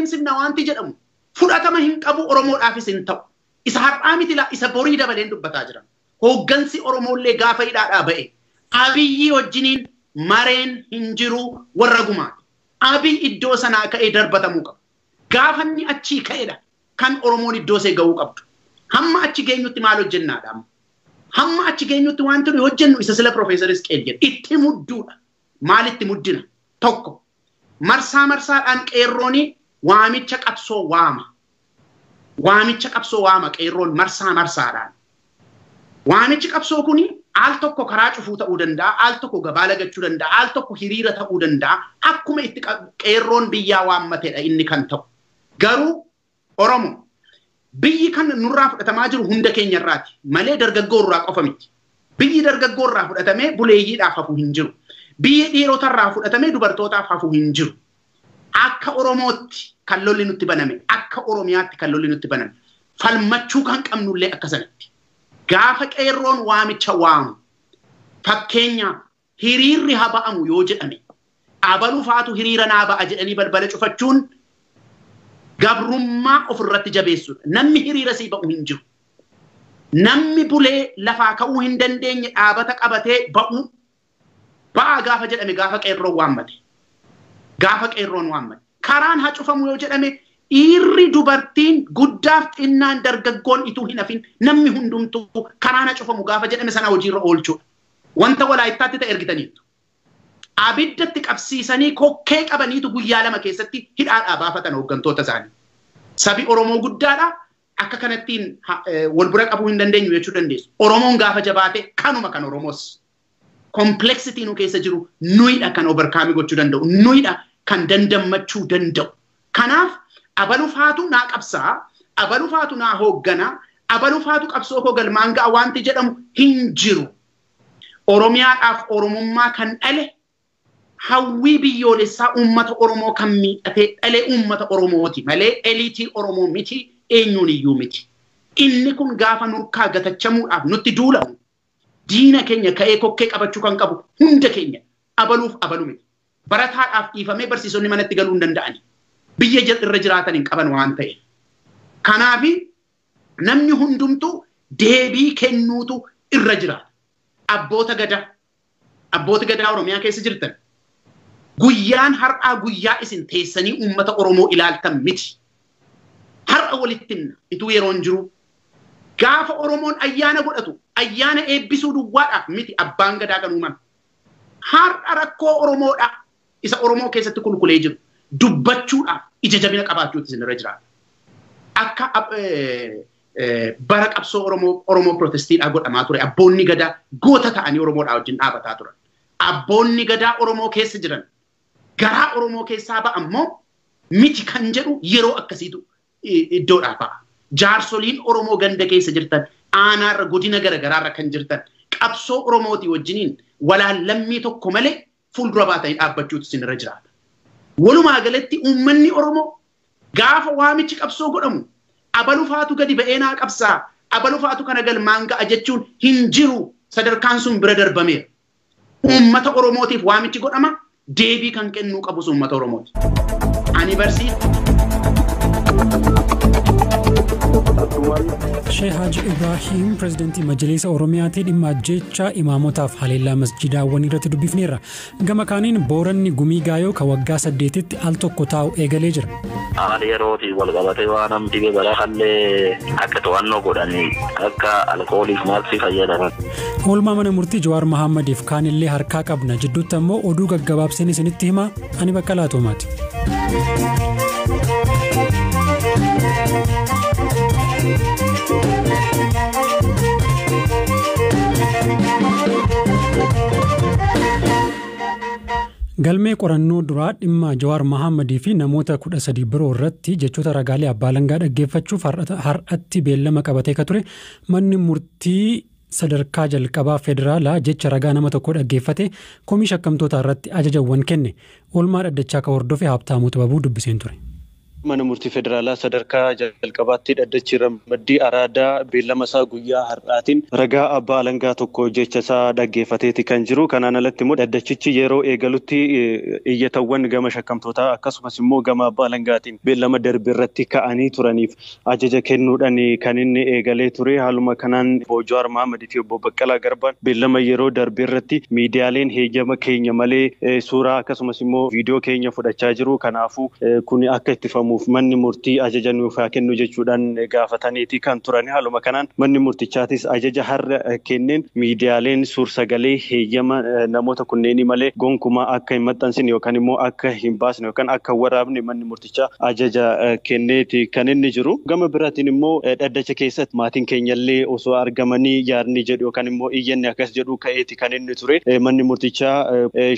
adeemsifna wanti jedhamu fudhatama hin qabu, Oromoodhaafis hin ta'u. Isa har'aa miti, isa borii dabaleen dubbataa jiran. Hooggansi Oromoollee gaafa hidhaadhaa ba'e Abiyyi wajjiniin mareen hin jiru, warra gumaati. Abiy iddoo sanaa ka'ee darbatamuu qaba. Gaafa inni achii ka'edha kan Oromoon iddoo see ga'uu qabdu. Hamma achi geenyutti maal hojjennaadha amma? Hamma achi geenyutti wanti nuyi hojjennu isa sila Profeesar Isqeel jedhe itti mudduudha. Maalitti muddina? Tokko, marsaa marsaadhaan qeerroon waamicha qabsoo waama. Waamicha qabsoo waama qeerroon marsaa marsaadhaan. Waamichi qabsoo kuni al tokko karaa cufuu ta'uu danda'a, al tokko gabaa lagachuu danda'a, al tokko hiriira ta'uu danda'a. Akkuma itti qeerroon biyyaa waammatedha inni kan ta'u. Garuu Oromo, biyyi kan nurraa fudhatamaa jiru hunda keenyarraati malee dargaggoo irraa qofa miti. Biyyi dargaggoo irraa fudhatamee buleeyyiidhaaf hafu hin jiru. Biyyi dhiirotarraa fudhatamee dubartootaaf hafu hin jiru. Akka Oromootti kan lolli nutti baname, akka Oromiyaatti kan lolli nutti baname, falmachuu kan qabnullee akka sanatti. Gaafa qeerroon waamicha waamu, fakkeenyaaf hiriirri haa ba'amu yoo jedhame, abaluu faatu hiriira naa ba'a jedhanii balbala cufachuun gabrummaa ofirratti jabeessuudha. Namni hiriira sii ba'u hin jiru. Namni bulee lafaa ka'uu hin dandeenye dhaabata qabatee ba'uu ba'aa gaafa jedhame, gaafa qeerroon waammate. Gaafa qeerroon waammate. Karaan haa cufamu yoo jedhame, dhiirri, dubartiin, guddaaf xinnaan, dargaggoon ituu hin hafin namni hundumtuu karaan haa cufamu gaafa jedhame sana hojiirra oolchuudha. Wanta Walaayittaatti ta'e ergitaniitu. Abiddatti qabsiisanii kokkee qabaniitu guyyaa 2 keessatti hidhaadhaa baafatan hooggantoota isaanii. Sabi Oromoo guddaadha. Akka kanattiin wal bira qabuu hin dandeenyu jechuu dandeessu. Oromoon gaafa jabaate kanuma kan Oromoos. Kompleksitii nu keessa jiru nuyidha kan overcome gochuu danda'u. Nuyidha kan dandammachuu danda'u. Kanaaf abaluu faatu naa qabsaa, abaluu faatu naa hoogganaa, abaluu faatu qabsoo koo galmaan ga'a wanti jedhamu hin jiru. Oromiyaadhaaf Oromummaa kan dhale, hawwii biyyoolessaa uummata Oromoo kan miidhatee dhale uummata Oromooti malee eliitii Oromoo miti, eenyuun iyyuu miti. Inni kun gaafa nurkaa gatachamuudhaaf nutti duulamu, diina keenya ka'ee kokkee qabachuu kan qabu hunda keenya, abaluuf abalu miti. Barataadhaaf dhiifamee barsiisonni manatti galuu hin danda'ani. Biyya irra jiraatan hin qaban waan ta'eef. Kanaafi namni hundumtuu deebii kennuutu irra jiraata. Abboota gadaa, abboota gadaa Oromiyaa keessa jirtan, guyyaan har'aa guyyaa isin teessanii uummata Oromoo ilaaltan miti. Har'a walitti himna ituu yeroon jiru. Gaafa Oromoon ayyaana godhatu ayyaana eebbisuu duwwaadhaaf miti abbaan gadaa kan uumame. Har'a rakkoo Oromoodha isa Oromoo keessatti kulkulee jiru dubbachuudhaaf ija jabina qabaachuutu isin irra jiraata. Akka bara qabsoo Oromoo protestiidhaa godhamaa ture abboonni gadaa goota ta'anii Oromoodhaa wajjin dhaabataa turan. Abboonni gadaa Oromoo keessa jiran garaa Oromoo keessaa ba'a ammoo miti kan jedhu yeroo akkasiitu iddoodhaa ba'a. Jaarsoliin Oromoo ganda keessa jirtan, aanaarra, godina garaagaraarra kan jirtan, qabsoo Oromootii wajjiniin walaallammii tokko malee fuuldura baatanii dhaabbachuutu isin irra jiraata. Walumaa galatti uummanni Oromoo gaafa waamichi qabsoo godhamu abaluu faatu gadi ba'ee naa qabsaa, abaluu faatu kana galmaan ga'a jechuun hin jiru, sadarkaan sun bira darbameera. Uummata Oromootiif waamichi godhama, deebii kan kennuu qabus uummata Oromooti. Ani barsiisa. Sheekh Haji Ibraahiim pirezidaantii Majliisa Oromiyaatii dhimma ajjeechaa imaamotaaf haleellaa masjidaawwan irratti dubbifneerra. Gama kaaniin Booranni gumii gaayoo kan waggaa 8tti al tokko taa'u eegalee jira. Haala yerootiin wal qabatee waan namni dhibee bara kallee akka to'annoo godhanii akka alkooliif maalsi fayyadaman. Oolmaa mana murtii Jawaar Mahaammadiif kaanillee harkaa qabna. Jidduutti ammoo oduu gaggabaabseen isinitti hima. Ani Baqqalaa Toomaati. Galmee qorannoo duraa dhimma Jawaar Mahaammadii fi namoota 13 biroo irratti jechoota ragaalee abbaa alangaa dhaggeeffachuuf har'atti beellama qabatee ka ture manni murtii sadarkaa jalqabaa federaalaa jecha ragaa nama tokko dhaggeeffate komii shakkamtoota irratti ajajawwan kenne. Oolmaa dhaddachaa ka hordofe Haabtaamuu Xibabuu dubbiseen ture. Mana murtii federaalaa sadarkaa jalqabaatti dhaddachi ramaddii Araadaa beellama isaa guyyaa har'aatiin ragaa abbaa alangaa tokko jecha isaa dhaggeeffateeti kan jiru. Kanaan alatti immoo dhaddachichi yeroo eegalutti iyyatawwan gama shakkamtootaa akkasumas immoo gama abbaa alangaatiin beellama darbe irratti ka'anii turaniif ajaja kennuudhaan kan inni eegalee ture. Haaluma kanaan obbo Jawaar Mohaammed fi obbo Baqqalaa Garbaan beellama yeroo darbe irratti miidiyaaleen heeyyama keenya malee suuraa akkasumas immoo viidiyoo keenya fudhachaa jiru. Kanaafuu kun akka ittifamu manni murtii ajaja nuuf haa kennu jechuudhaan gaafataniiti kan turan. Haaluma kanaan manni murtichaatis ajaja har'a kenneen miidiyaaleen suur-sagalee heeyyama namoota kunneenii malee gonkumaa akka hin maxxansine yookaan immoo akka hin baasne yookaan akka hin waraabne manni murtichaa ajaja kenneeti kan inni jiru. Gama biraatiin immoo dhaddacha keessatti maatiin keenyallee osoo argamanii yaadni jedhu yookaan immoo iyyanni akkas jedhu ka'eeti kan inni ture. Manni murtichaa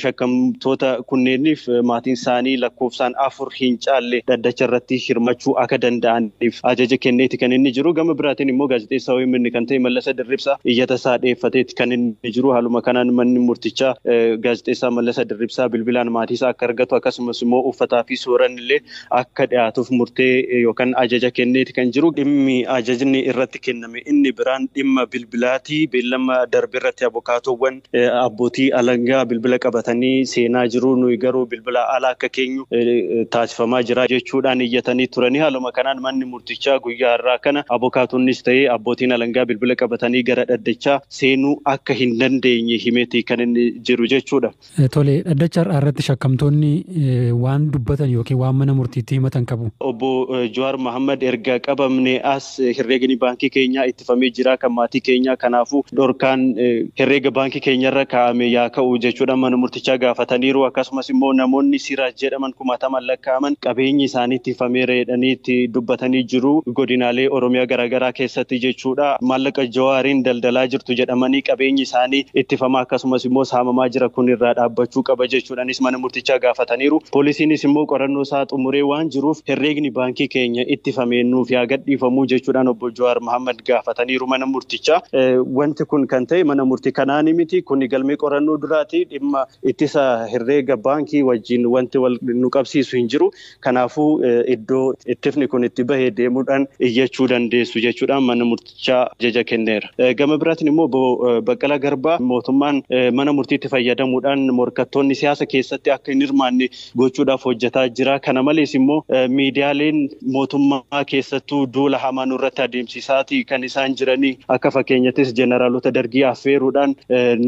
shakkamtoota kunneeniif maatiin isaanii lakkoofsaan 4 hin caalle dhaddacha irratti hirmachuu akka danda'aniif ajaja kenneeti kan inni jiru. Gama biraatiin immoo gaazexeessaa OMN kan ta'e Mallasa Dirribsaa iyyata isaa dhiyeeffateeti kan inni jiru. Haaluma kanaan manni murtichaa gaazexeessaa Mallasa Dirribsaa bilbilaan maatii isaa akka argatu akkasumas immoo uffataa fi suuraan illee akka dhiyaatuuf murtee yookaan ajaja kenneeti kan jiru. Dhimmi ajajni irratti kenname inni biraan dhimma bilbilaatii. Beellama darbe irratti abokaatoowwan abbootii alangaa bilbila qabatanii seenaa jiru. Nuyi garuu bilbila ala akka keenyu taasifamaa jira jechuudhaan iyyatanii turanii. Haaluma kanaan manni murtichaa guyyaa har'aa kana abokaatonnis ta'ee abbootiin alangaa bilbila qabatanii gara dhaddachaa seenuu akka hin dandeenye himeeti kan inni jiru jechuudha. Tole, dhaddacha har'aa irratti shakkamtoonni waan dubbatan yookiin waan mana murtiitti himatan qabu. Obbo Jawaar Mohaammed erga qabamne as herreegni baankii keenyaa ittifamee jira kan maatii keenyaa, kanaafuu dhorkaan herreega baankii keenyarra kaa'ame yaa ka'u jechuudha mana murtichaa gaafataniiru. Akkasumas immoo namoonni Siraaj jedhaman kumaataman lakkaa'aman qabeenyi isaanii ittifameera jedhanii itti dubbatanii jiru godinaalee Oromiyaa garaagaraa keessatti jechuudha. Maallaqa Jawaariin daldalaa jirtu jedhamanii qabeenyi isaanii ittifamaa akkasumas immoo saamamaa jira, kun irraa dhaabbachuu qaba jechuudhaanis mana murtichaa gaafataniiru. Poolisiinis immoo qorannoo isaa xumuree waan jiruuf herreegni baankii keenya ittifamee nuuf yaa gadhiifamuu jechuudhaan obbo Jawaar Mohaammed gaafataniiru mana murtichaa. Wanti kun kan ta'e mana murtii kanaani miti, kun galmee qorannoo duraati. Dhimma ittisa herreega baankii wajjin wanti wal nu qabsiisu hin jiru. Kanaafuu iddoo ittifni kun itti bahee deemuudhaan iyyachuu dandeessu jechuudhaan mana murtichaa ajaja kenneera. Gama biraatiin immoo obbo Baqqalaa Garbaa mootummaan mana murtiitti fayyadamuudhaan morkattoonni siyaasa keessatti akka hin hirmaanne gochuudhaaf hojjetaa jira. Kana malees immoo miidiyaaleen mootummaa keessattuu duula hamaa nurratti adeemsisaati kan isaan jiranii. Akka fakkeenyattis jeneraalota dargii affeeruudhaan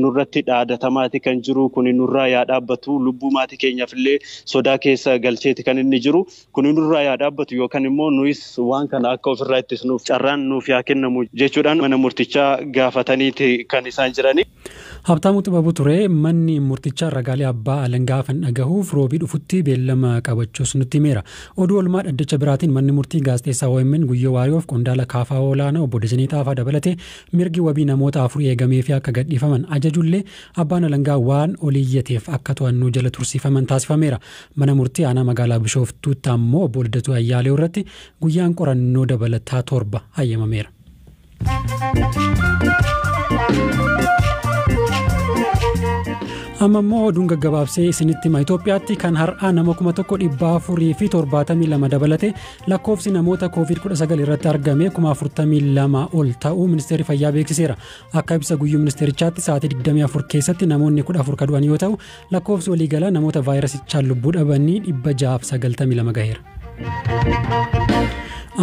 nurratti dhaadatamaati kan jiru. Kun nurraa yaa dhaabbatu, lubbuu maatii keenyaaf illee sodaa keessa galcheeti kan inni jiru. Kun nurraa yaa dhaabbatu yookaan immoo nuyis waan kana akka ofirraa ittisnuuf carraan nuuf yaa kennamu jechuudhaan mana murtichaa gaafataniiti kan isaan jiranii. Habtaamuu Xibabuu ture. Manni murtichaa ragaalee abbaa alangaa hafan dhagahuuf roobii dhufutti beellama qabachuus nutti himeera. Oduu olmaa dhaddacha biraatiin manni murtii gaazexeessaa OMN Guyyoo Waariyoof qondaala Kaafaa olaanaa obbo Dajanee Xaafaa dabalatee mirgi wabii namoota 4 eegamee fi akka gadhiifaman ajajullee abbaan alangaa waan oliyyateef akka to'annoo jala tursiifaman taasifameera. Mana murtii aanaa magaalaa Bishooftuutti ammoo obbo Lidatuu Ayyaalew irratti guyyaan qorannoo dabalataa 7 hayyamameera. Amma immoo oduun gaggabaabsee isinitti hima. Itoophiyaatti kan har'aa nama 1472 dabalate lakkoofsi namoota COVID-19 irratti argame 42,000 ol ta'uu ministeerri fayyaa beeksiseera. Akka ibsa guyyuu ministeerichaatti sa'aatii 24 keessatti namoonni 14 kan du'an yoo ta'u lakkoofsi waliigalaa namoota vaayirasichaan lubbuu dhabanii 692 gaheera.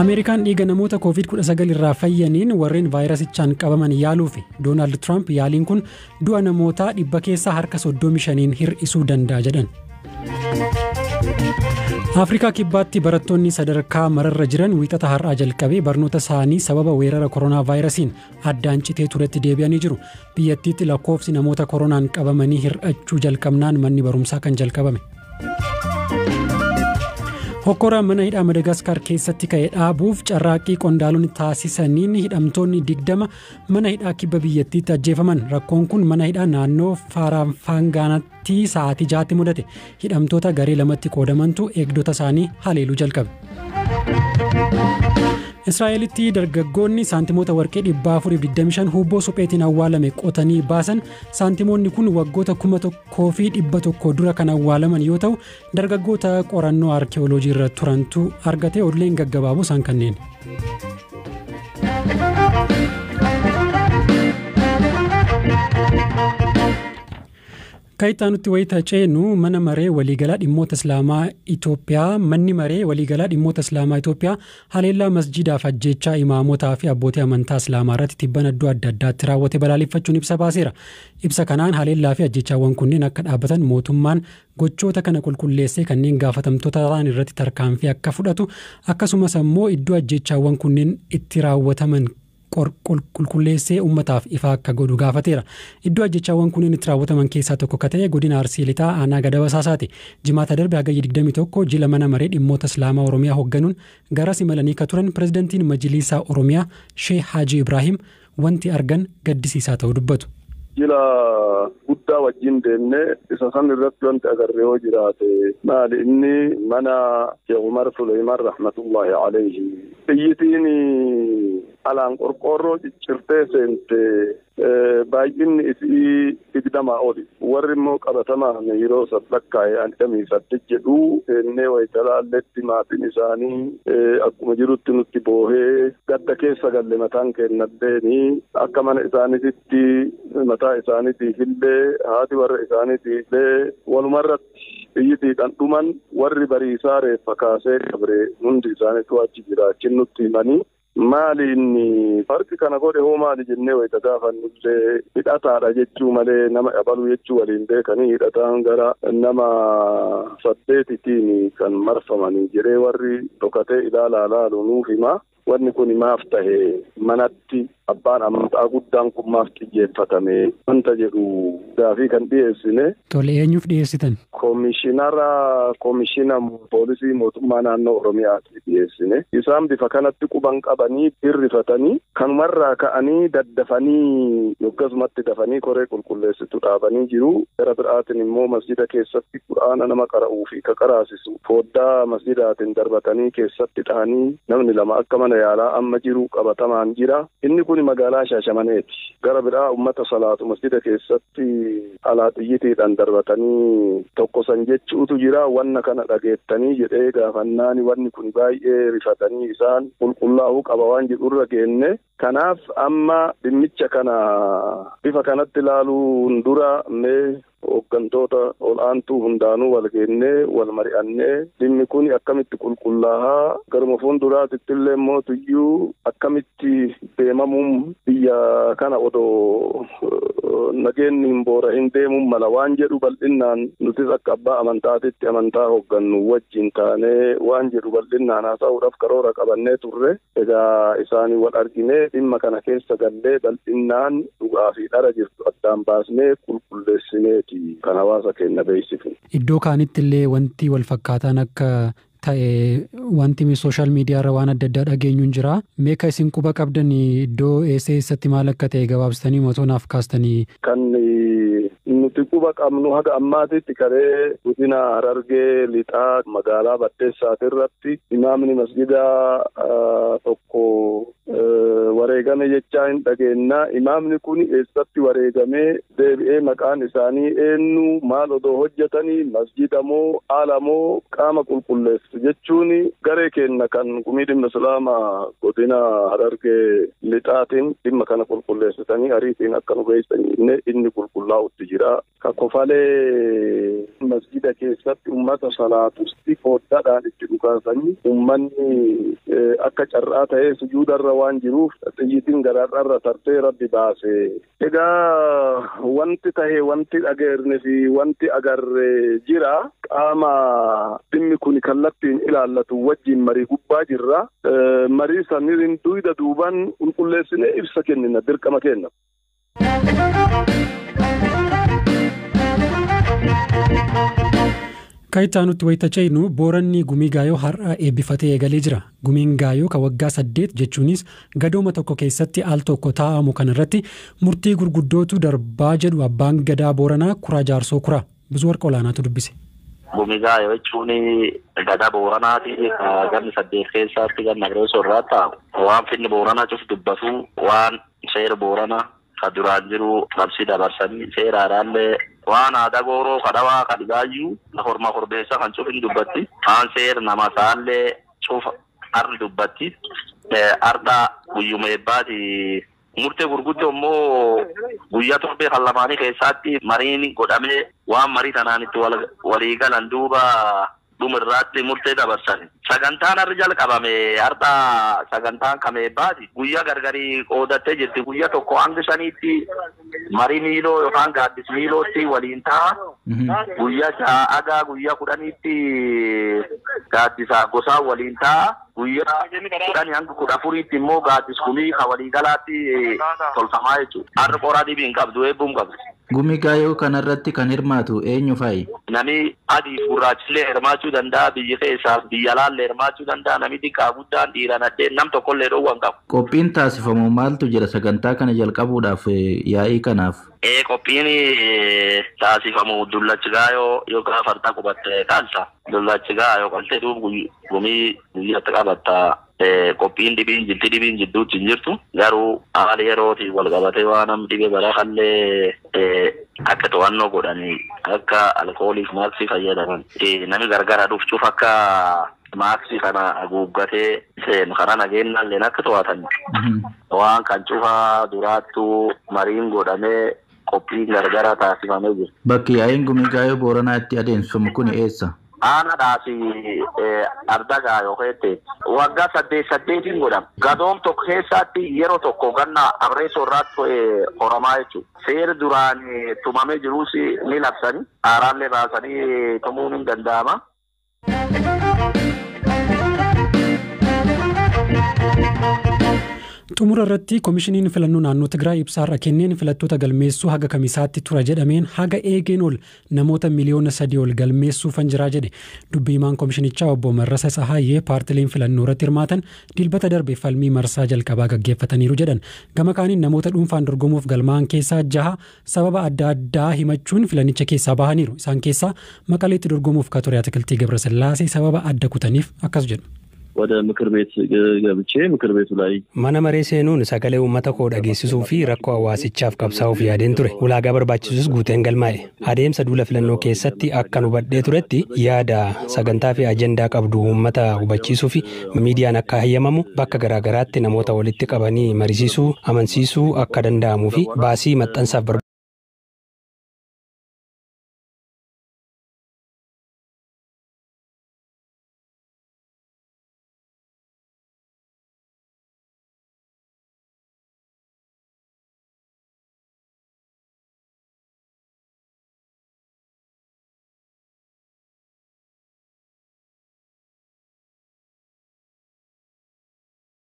Ameerikaan dhiiga namoota COVID-19 irraa fayyaniin warreen vaayirasichaan qabaman yaaluufi Doonaald Tiraamp yaaliin kun du'a namootaa 100 keessaa harka 35 hir'isuu danda'a jedhan. Afrikaa Kibbaatti barattoonni sadarkaa mararra jiran wiixata har'aa jalqabee barnoota isaanii sababa weerara koronaa vaayirasiin addaan citee turetti deebi'anii jiru. Biyyattiitti lakkoofsi namoota koronaan qabamanii hir'achuu jalqabnaan manni barumsaa kan jalqabame. Hokkora mana hidhaa Madagaskar keessatti ka'e dhaabuuf carraaqqii qondaalonni taasisaniin hidhamtoonni 20 mana hidhaa kibba biyyattiitti ajjeefaman. Rakkoon kun mana hidhaa naannoo Faaraanfaangaanaatti sa'aatii 6tti mudate. Hidhamtoota garee lamatti qoodamantu eegdota isaanii haleeluu jalqabe. Israa'elitti dargaggoonni saantimoota warqee 425 hubboo supheetiin awwaalame qotanii baasan. Saantimoonni kun waggoota 1100 dura kan awwaalaman yoo ta'u, dargaggoota qorannoo arkeeoloojii irra turantu argate. Oduuleen gaggabaaboo isaan kanneen. Kan itti aanutti wayita ceenu, mana maree waliigalaa dhimmoota Islaamaa Itoophiyaa, manni maree waliigalaa dhimmoota Islaamaa Itoophiyaa haleellaa masjiidaaf ajjeechaa imaamotaa fi abbootii amantaa Islaamaa irratti tibbana iddoo adda addaatti raawwate balaaleffachuun ibsa baaseera. Ibsa kanaan haleellaa fi ajjeechaawwan kunneen akka dhaabbatan, mootummaan gochoota kana qulqulleessee kanneen gaafatamtoota ta'an irratti tarkaanfii akka fudhatu, akkasumas ammoo iddoo ajjeechaawwan kunneen itti raawwataman qulqulleessee uummataaf ifa akka godhu gaafateera. Iddoo ajjechaawwan kunneen itti raawwataman keessaa tokko akka ta'e godina Arsii Lixaa aanaa Gadab Asaasaati. Jimaata darbe Hagayya 21 jila mana maree dhimmoota Islaamaa Oromiyaa hoogganuun garas imalanii ka turan pirezidantiin Majiliisaa Oromiyaa Sheeh Haji Ibraahim wanti argan gaddisiisaa ta'uu dubbatu. Jila guddaa wajjin deemnee isa san irratti wanti agarre yoo jiraate maali, inni mana Sheekh Umar Suleyman rahmatullahi alayhi xiyyitiin alaan qorqoorroo ciccirtee seente, baay'inni isii 20 oli. Warri immoo qabatamaan yeroo lakkaa'e 28 jedhu. Seennee wayita maatiin isaanii akkuma jirutti nutti boohee gadda keessa galle. Mataan kennalleeni akka mana isaaniititti mataa isaaniitiifillee haati warra isaaniitiifillee walumarratti xiyyitiidhaan dhuman. Warri bariisaa reeffa kaasee qabre hundi isaaniitu achi jiraachin nutti himanii. Maali inni farqi kana godhe hoo maali jennee wayita gaafannullee, hidhataadha jechuu malee nama abaluu jechuu waliin beekanii, hidhataan gara nama saddeetitiin kan marfamanii jedhee warri dhokatee ilaalaa laalu nuuf hima. Wanni kun maaf tahe, manatti abbaan amantaa guddaan kun maaf xiyyeeffatame wanta jedhu gaafii kan dhiyeessine. Tole, eenyuuf dhiyeessitan? Koomishinara koomishina poolisii mootummaa naannoo Oromiyaati dhiyeessine. Isaan bifa kanatti quban qabanii hirrifatanii kanumarraa ka'anii daddafanii yoggasumatti dafanii koree qulqulleessitu dhaabanii jiru. Gara biraatiin immoo masjida keessatti quraana nama qara'uu fi ka qaraasisu foddaa masjidaatiin darbatanii keessatti dhahanii namni lama akka mana yaalaa amma jiru qabatamaan jira. Inni kun magaalaa Shaashamaneeti. Gara biraa ummata salaatu masjida keessatti alaa xiyyitiidhaan darbatanii tokkosan jechuutu jira. Wanna kana dhageettanii jedhee gaafannaani, wanni kun baay'ee rifatanii isaan qulqullaa'uu qaba waan jedhurra geenne. Kanaaf amma dhimmicha kana bifa kanatti ilaaluun dura mee hooggantoota ol'aantuu hundaanuu wal geennee wal mari'annee dhimmi kun akkamitti qulqullaa'aa, garuma fuulduraatitti illee mootuyyuu akkamitti deemamuun biyya kana odoo nageenyi hin boorahin deemuun mala waan jedhu bal'innaan nutis akka abbaa amantaatitti amantaa hooggannu wajjin taanee waan jedhu bal'innaan haasa'uudhaaf karoora qabannee turre. Egaa isaanii wal arginee dhimma kana keessa gallee bal'innaan dhugaa fi dhara jirtu addaan baasnee qulqulleessineeti kan hawaasa keenya beeksifne. Iddoo kaanitti illee wanti wal fakkaataan akka ta'e wanti social media irra waan adda addaa dhageenyuun jira. Meeqa isin quba qabdan, iddoo eessa eessatti maal akka ta'e gabaabsitanii otoo naaf kaastanii? Kan nuti quba qabnu haga ammaatitti karee godina Harargee Lixaa magaalaa Baddeessaati irratti imaamni masjidaa tokko wareegame jechaa hin dhageenna. Imaamni kun eessatti wareegamee deebi'ee, maqaan isaanii eenyu, maal odoo hojjetanii, masjida moo haala moo qaama qulqulleessu jechuun garee keenya kan gumii dhimma islaamaa godina Harargee Lixaatiin dhimma kana qulqulleessitanii ariitiin akka nu geessan inni qulqullaa'utti jira. Ka Kofalee masjida keessatti ummata salaatusti foddaadhaan itti dhukaasanii, ummanni akka carraa ta'ee sujuudarra waan jiruuf xiyyitiin garaarra tartee rabbi baase. Egaa wanti tahe, wanti dhageerne fi wanti agarre jira. Qaama dhimmi kun kallattiin ilaallatu wajjin marii gubbaa jirra. Marii saniin duyda duuban qulqulleessinee ibsa kennina, dirqama kenna. Kan itti aanutti wayita ceenu, Booranni gumii gaayoo har'a eebbifatee eegalee jira. Gumiin gaayoo kan waggaa 8 jechuunis gadooma tokko keessatti al tokko taa'amu kan irratti murtii gurguddootu darbaa jedhu abbaan gadaa Booranaa Kuraa Jaarsoo Kuraa. Bizu Warqa Olaanaatu dubbise. Gumii Gaayoo jechuun gadaa Booranaati. Ganni 8 keessatti ganna Agreessoo irraa taa'u. Waan finni Booranaa cuf dubbatu waan seera Booranaa ka duraan jiru labsii dabarsanii seera haaraallee waan aadaa gooroo kadhawaa kadhigaayyuu horma korbeessa kan cuf hin dubbatti. Waan seera nama isaallee cufa arri dubbatti. Arda guyyuma eebbaati. Murtee gurguddoo immoo guyyaa torbee kan lamaanii keessatti mariin godhamee waan marii kanaan itti walii galan duuba dhumirraatti murtee dabarsan. Sagantaan harri jalqabame har'a sagantaan kam eebbaati. Guyyaa gargarii qoodattee jirti. Guyyaa 1 hanga 5tti marii miiloo yookaan gaaddis miilootti waliin ta'a. Guyyaa 6 haga guyyaa 10tti gaaddisaa gosaa waliin ta'a. Guyyaa 10 hanga 14tti immoo gaaddis gumii kan waliigalaatti tolfamaa jechuudha. Harri qoraa dhibii hin qabdu, eebbuun qabdu. Gumii Gaayoo kanarratti kan hirmaatu eenyu fa'i? Nami adii fi gurraachillee hirmaachuu danda'a, biyyi keessaa biyya alaallee hirmaachuu danda'a, nami xiqqaa guddaan dhiira nadheen nam tokkollee dhoowwan qabu. Qophiin taasifamu maaltu jira sagantaa kana jalqabuudhaaf yaa'ii kanaaf? Qophiin taasifamu dullachi gaayoo yookaan farda qubatte qalta. Dullachi gaayoo qaltee duub gumii guyyaatti qabatta. Qophiin dhibiin jirti dhibiin jidduutti hin jirtu. Garuu haala yerootiin wal qabatee waan namni dhibee bara kallee akka to'annoo godhanii akka alkooliif maaksii fayyadaman. Namni gargara dhufuuf akka maaksii kana haguuggatee seenu karaa nageenyaallee akka to'atan. Waan kan cufaa duraattuu mariin godhamee qophiin gargara taasifamee jira. Bakki yaa'iin Gumii Gaayoo Booranaa itti adeemsifamu kun eessa? Aanaadhaa fi arda gaayoo keessatti waggaa 8 8 godhama. Gadoom tokko keessatti yeroo tokko ganna Abreessoo irraatti horamaa jechuudha. Seera duraan tumamee jirus ni labsanii haaraallee baasanii tumuun hin danda'ama. Xumura irratti koomishiniin filannoo naannoo Tigraay ibsa har'a kenneen filattoota galmeessuu haga kamisaatti tura jedhameen haga eegeen ol namoota miliyoona 3 ol galmeessuufan jiraa jedhe. Dubbii himaan koomishinichaa obbo Marrasa Tsahaayyee paartileen filannoo irratti hirmaatan dilbata darbe falmii marsaa jalqabaa gaggeeffataniiru jedhan. Gama kaaniin namoota dhuunfaan dorgomuuf galmaa'an keessaa 6 sababa adda addaa himachuun filannicha keessaa bahaniiru. Isaan keessaa Maqaleetti dorgomuuf ka ture Atikiltii Gabrasillaasee sababa adda kutaniif akkas jedhu. ወደ ምክር ቤት ገብቼ ምክር ቤቱ ላይ mana maree seenuun sagalee uummata koo dhageessisuu fi rakkoo hawaasichaaf qabsaa'uuf yaadeen ture. Ulaagaa barbaachisus guuteen galmaa'e. Adeemsa duula filannoo keessatti akkan hubadhee turetti yaada sagantaa fi ajendaa qabdu uummata hubachiisuu fi miidiyaan akka hayyamamu bakka garaagaraatti namoota walitti qabanii mariisisuu, amansiisuu akka danda'amuu fi baasii maxxansaaf